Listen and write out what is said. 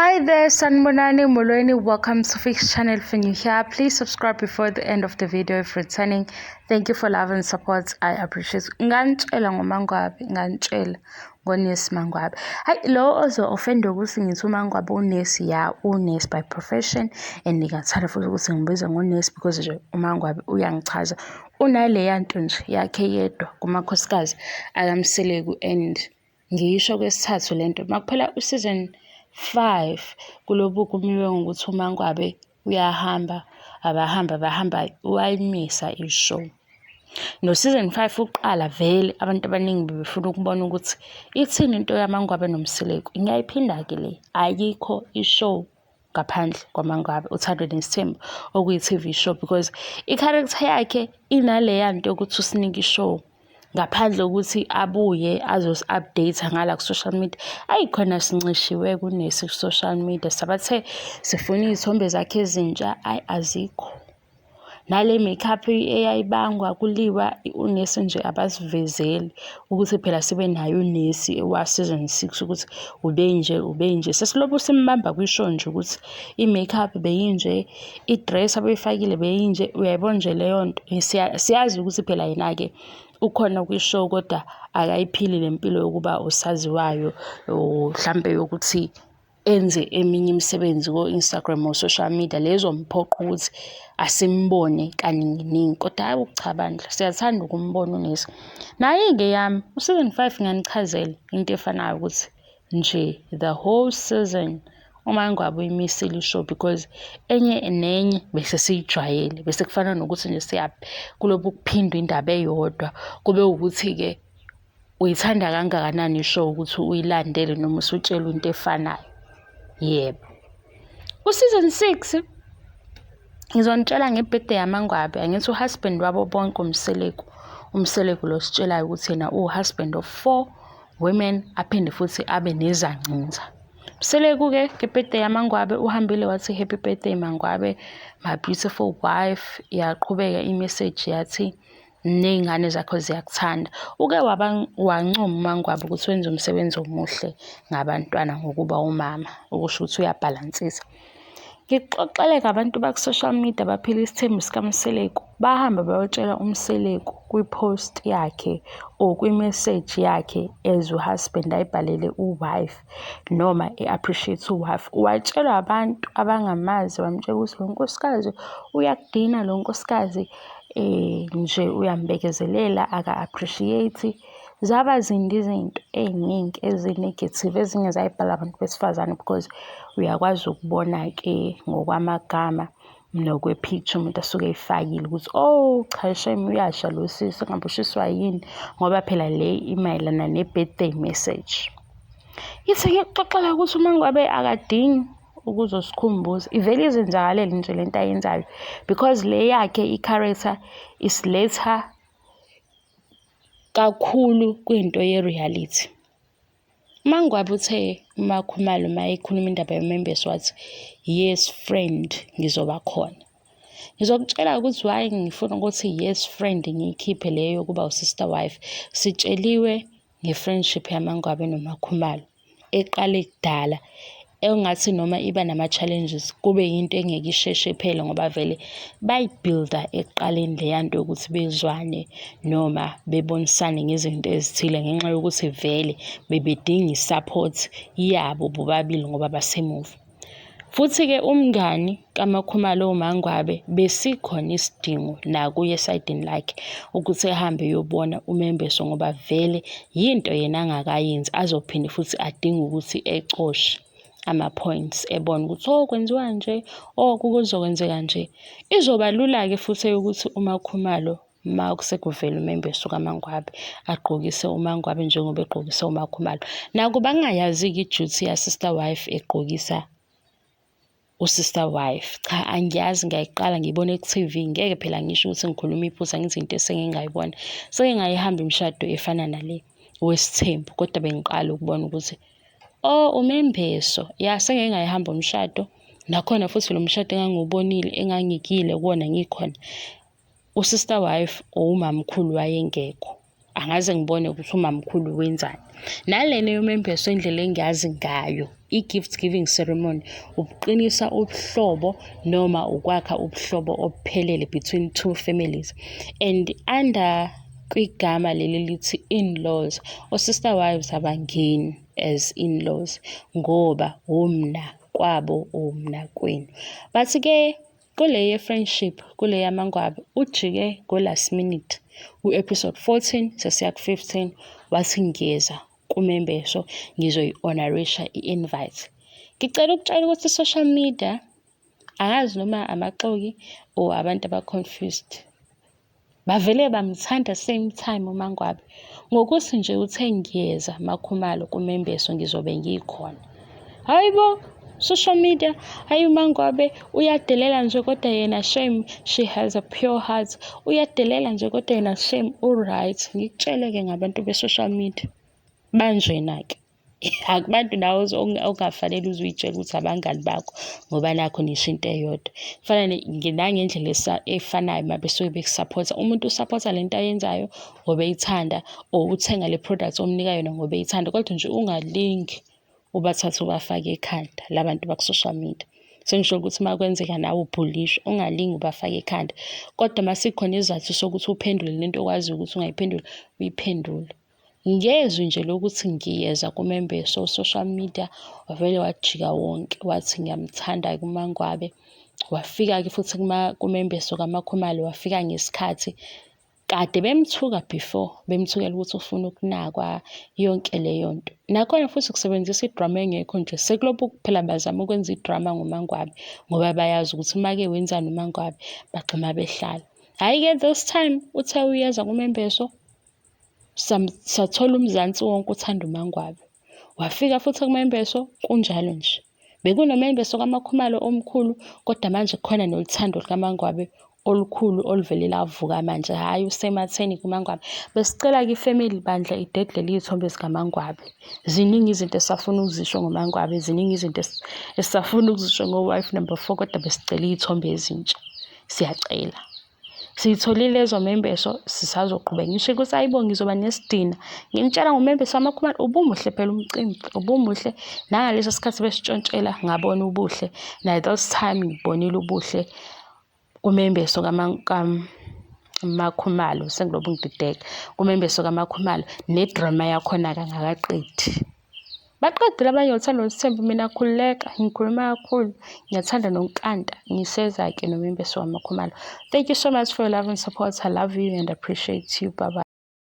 Hi there, Sanibonani Molweni. Welcome to Fix Channel. If you're new here, please subscribe before the end of the video if returning. Thank you for love and support. I appreciate. Nganitshela ngoMangwabe, nganitshela ngonesi Mangwabe. Hayi lo ozo offend ukuthi ngithi uMangwabe unesi, ya unesi by profession and ngingathanda futhi ukuthi ngibize ngonesi because nje uMangwabe uyangichaza. Unaleya nto nje yakhe yedwa kumakhosikazi akaMseleku and ngiyisho kwesithathu lento makuphela u-season 5 kulobu kumiwe ngokuthi uMangwabe uyahamba abahamba bahamba wayimisa i-show. No-season 5 uqala vele abantu abaningi bebefuna ukubona ukuthi ithini into yaMangwabe noMseleku. Ngiyayiphinda-ke le, ayikho i-show ngaphandle kwaMangwabe Uthando Nesithembu okuyi-TV show because i-character yakhe inaleya nto yokuthi usinike i-show ngaphandle kokuthi abuye azosi-update ngala ku-social media. Ayi khona sincishiwe kunesi ku-social media, sabathe sifuna iy'thombe zakhe ezintsha, ayi azikho. Nale makeup eyayibangwa kuliwa unesi nje abasivezeli ukuthi phela sibe naye unesi wa-season 6 ukuthi ubenje ubenje. Sesilobu simbamba kwi-show nje ukuthi i-makeup beyinje, i-dress abeyifakile beyinje, uyayibona nje leyo nto. Siyazi ukuthi phela yena-ke ukhona kwi-show kodwa akayiphili le mpilo yokuba usaziwayo or mhlampe yokuthi enze eminye imisebenzi ko-Instagram or social media le ezomphoqa ukuthi asimbone kaninginingi. Kodwa hhayi cha bandla, siyathanda ukumbona unesi. Naye-ke yami u-season 5 ngiganichazela into efanayo ukuthi nje the whole season uMangwabe uyimisile i-show because enye nenye bese siyijwayele, bese kufana nokuthi nje kulobu kuphindwa indaba eyodwa kube ukuthi-ke uyithanda kangakanani i-show ukuthi uyilandele noma usutshelwa into efanayo. Yebo. Ku-season 6 ngizonitshela nge-birthday yaMangwabe. Angithi u-husband wabo bonke uMseleku. UMseleku lo ositshelayo ukuthi yena uwu-husband of 4 women aphinde futhi abe nezancinza. Mseleku-ke nge-birthday yaMangwabe uhambile wathi happy birthday Mangwabe, my beautiful wife. Yaqhubeka i-message yathi ney'ngane zakho ziyakuthanda. Uke wancoma uMangwabe ukuthi wenza umsebenzi omuhle ngabantwana ngokuba umama, okusho ukuthi uyabhalansisa. Ngikuxoxele ngabantu baku-social media baphila isithembu sikaMseleku. Bahamba bayotshela uMseleku kwi-post yakhe or kwi-message yakhe as u-husband ayibhalele u-wife noma e-appreciate u-wife. Watshelwa abantu abangamazi bamtshela ukuthi lo nkosikazi uyakudina, lo nkosikazi nje uyambekezelela aka-appreciate. Zaba zimbi izinto ey'ningi ezi-negative ezinye zayibhala abantu besifazane because uyakwazi ukubona-ke ngokwamagama nokwe-picture umuntu asuke eyifakile ukuthi oh cha shame uyasha lo sisi engabe ushiswa yini, ngoba phela le imayelana ne-birthday message. Ithi ngikuxoxela ukuthi uMangwabe akadingi ukuzosikhumbuza, ivele izenzakalele nje lento ayenzayo because le yakhe i-character isiletha kakhulu kwinto ye-reality. UMangwabe uthe uMakhumalo uma ekhuluma indaba yomembeso wathi yes friend ngizoba khona. Ngizokutshela ukuthi why ngifuna ukuthi yes friend ngiyikhiphe leyo yokuba u-sister wife. Sitsheliwe nge-friendship yaMangwabe noMakhumalo eqale kudala engathi noma iba nama-challenges kube yinto engeke isheshe iphele ngoba vele bayi-build-a ekuqaleni leya nto yokuthi bezwane noma bebonisane ngezinto ezithile ngenxa yokuthi vele bebedinga i-support yabo bobabili ngoba basemuva. Futhi-ke umngani kaMakhumalo uMangwabe besikhona isidingo nakuye esayidini lakhe ukuthi ehambe eyobona umembeso ngoba vele yinto yena angakayenzi azophinde futhi adinge ukuthi ecoshe ama-points ebone ukuthi oh kwenziwa nje, oh kuzokwenzeka nje. Izoba lula-ke futhi eyokuthi uMakhumalo uma sekuvela umembeso kaMangwabe agqokise uMangwabe njengoba egqokise uMakhumalo. Nakuba ngingayazi-ke i-duty ya-sister wife egqokisa u-sister wife. Cha angiyazi ngiyayiqala ngiyibone ku-T_V, ngeke phela ngisho ukuthi ngikhuluma iphutha ngithi into esengingayibona. Seke ngayihamba imishado efana nale wesithembu kodwa bengiqala ukubona ukuthi oh umembeso. Ya sengike ngayihamba umshado, nakhona futhi lo mshado engangiwubonile engangikile kuwona ngikhona, u-sister wife or umamkhulu wayengekho. Angaze ngibone ukuthi umamkhulu wenzani. Nalena yomembeso indlela engiyazi ngayo. I-gift giving ceremony ukuqinisa ubuhlobo noma ukwakha ubuhlobo obuphelele between two families, and under kwigama leli lithi in-laws, o-sister wives abangeni as in-laws ngoba umna kwabo umna kwenu. But-ke kule ye-friendship, kule yamaNgwabe, ujike ngo-last minute ku-episode 14 sesiya ku-15, wathi ngiyeza kumembeso, ngizoyi-honorisha i-invite. Ngicela ukutshela ukuthi i-social media, angazi noma amaxoki or abantu aba-confused, bavele bamthanda same time uMangwabe ngokuthi nje uthe ngiyeza MaKhumalo kumembeso, ngizobe ngikhona. Hayi bo, social media, hayi, uMangwabe uyadelela nje kodwa yena shame, she has a pure heart. Uyadelela nje kodwa yena shame, u-right. Ngikutshele-ke ngabantu be-social media banjena-ke, akubantu nawe ongafanele uze uy'tshele ukuthi abangani bakho ngoba nakho nisho into eyodwa. Kufana nangendlela efanayo uma besuke bekusaphotha, umuntu usaphotha lento ayenzayo ngoba eyithanda or uthenga le product omnika yona ngoba eyithanda, kodwa nje ungalingi ubathathe ubafake ekhanda la bantu baku-social media. Sengisho ukuthi uma kwenzeka nawe ubhulishwe, ungalingi ubafake ekhanda, kodwa uma sikhona isizathu sokuthi uphendule lento okwaziyo ukuthi ungayiphendula, uyiphendule. Ngezwi nje lokuthi ngiyeza kumembeso, social media wavele wajika wonke, wathi ngiyamthanda-ke uMangwabe. Wafika-ke futhi kumembeso kaMakhumalo, wafika ngesikhathi kade bemthuka before, bemthukela ukuthi ufuna ukunakwa yonke leyo nto. Nakhona futhi kusebenzisa idrama engekho nje, sekulokhu phela bazama ukwenza idrama ngoMangwabe ngoba bayazi ukuthi make wenzani uMangwabe bagxuma behlala. Hhayi-ke this time uthe uyeza kumembeso, sathola uMzansi wonke uthanda uMangwabe. Wafika futhi kumembeso kunjalo nje. Bekunomembeso kaMakhumalo omkhulu, kodwa manje kukhona noluthando lukaMangwabe olukhulu oluvele lavuka manje. Hhayi, usematheni kuMangwabe. Besicela-ke ifamily bandla idedele iy'thombe zikaMangwabe. Ziningi izinto esisafuna ukuzisho ngoMangwabe, ziningi izinto esisafuna ukuzisho ngo-wife number 4, kodwa besicela iy'thombe ezintsha. Siyacela. Siyitholile ezomembeso, sisazoqhubeka. Ngisho ukuthi hayibo ngizoba nesidina. Nginitshela ngomembeso wamakhumalo, ubumuhle phela umcimbi, ubumuhle. Nangaleso sikhathi besitshontshela ngabona ubuhle. Naye this time ngibonile ubuhle kumembeso kaMakhumalo, sengilobu ngidideka. Kumembeso kaMakhumalo nedrama yakhona-ke angakaqedi. Baqedile abanye ngothando nesithembu, mina khululeka, ngikhuluma kakhulu, ngiyathanda nonkanta, ngiseza-ke nomembeso wamakhumalo. Thank you so much for your love and support. I love you and appreciate you. Bye bye.